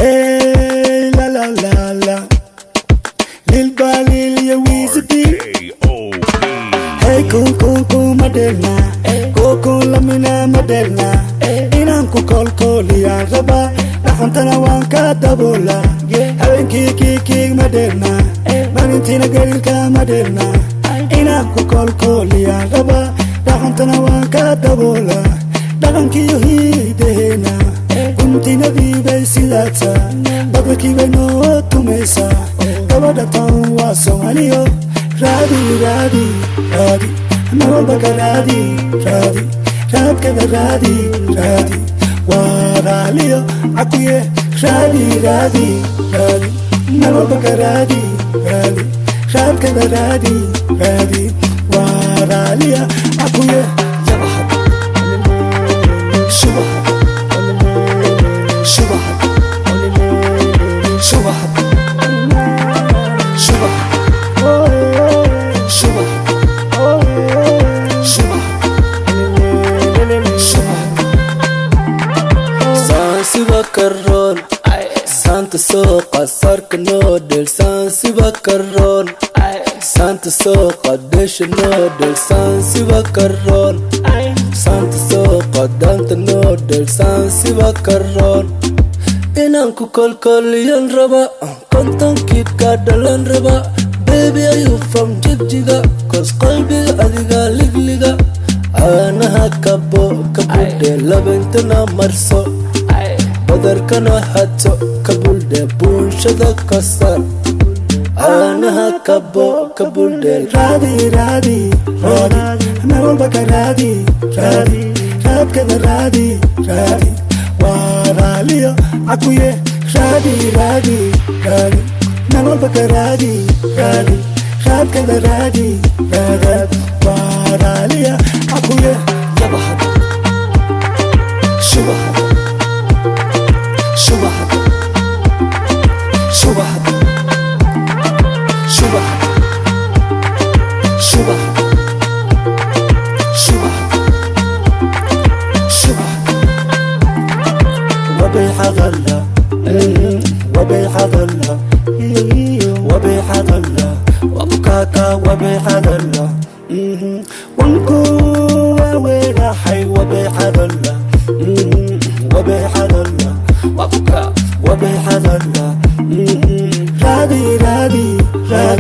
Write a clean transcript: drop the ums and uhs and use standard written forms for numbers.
Hey, la la la la, Lil Balil iyo Weezy B. Hey, kun kun kun ma dheelna, kun lamina ma dheelna. Inaan ku koolkooliyaan rabaa, dhaxantana waan ka daboola. Habeenkii kiikiig ma dheelna, maalintiina gariirka ma dheelna. Inaan ku koolkooliyaan rabaa, dhaxantana waan ka daboola. Dhaqankiyo hiidaheena guntinadii bay sidaata, badarkii bay noo tumaysaa. Gabadha tan waa Soomaaliyo. Raadi, raadi, raadi, meel walba ka raadi, raadi, raadkada raadi, raadi, waa raaliyo cakuye. Raadi, raadi, raadi, meel walba ka raadi, raadi, raadkada raadi, raadi, waa raaliya cakuye. Yabahad shubahad shubahad shubahad shubahad shubahad shubahad shubahad. Saansiba karoon, saanta soo qasarka noo dhel. Saansiba karoon, saanta soo qadhesha noo dhel. Saansiba karoon, saanta soo qadaanta noo dhel. Saansiba karoon, inaan ku kolkoliyan raba, 50 kiibkaa dhalan raba. Baby, are you from Jigjiga? 'Cause qalbiga adiga ligliga. Caanaha kabo kabuldhe, labintana marso, badarkana hato kabuldhe, buunshada ka saar. Caanaha kabo kabuldhe. Raadi, raadi, raadi, meel walba ka raadi, raadi, raadkada raadi, raadi, waa raaliyo cakuye. Raadi, raadi, raadi, meel walba ka raadi, raadi, raadkada raadi, raadi, waa raaliya cakuye. Yabahad shubahad shubahad shubahad shubahad shubahad shubahad shubahad. وبحضلة وبحضلة وبحضلة وبكاكا وبحضلة wanku waweeraxay وبحضلة وبحضلة وبكا وبحضلة. Raadi, raadi, raadi.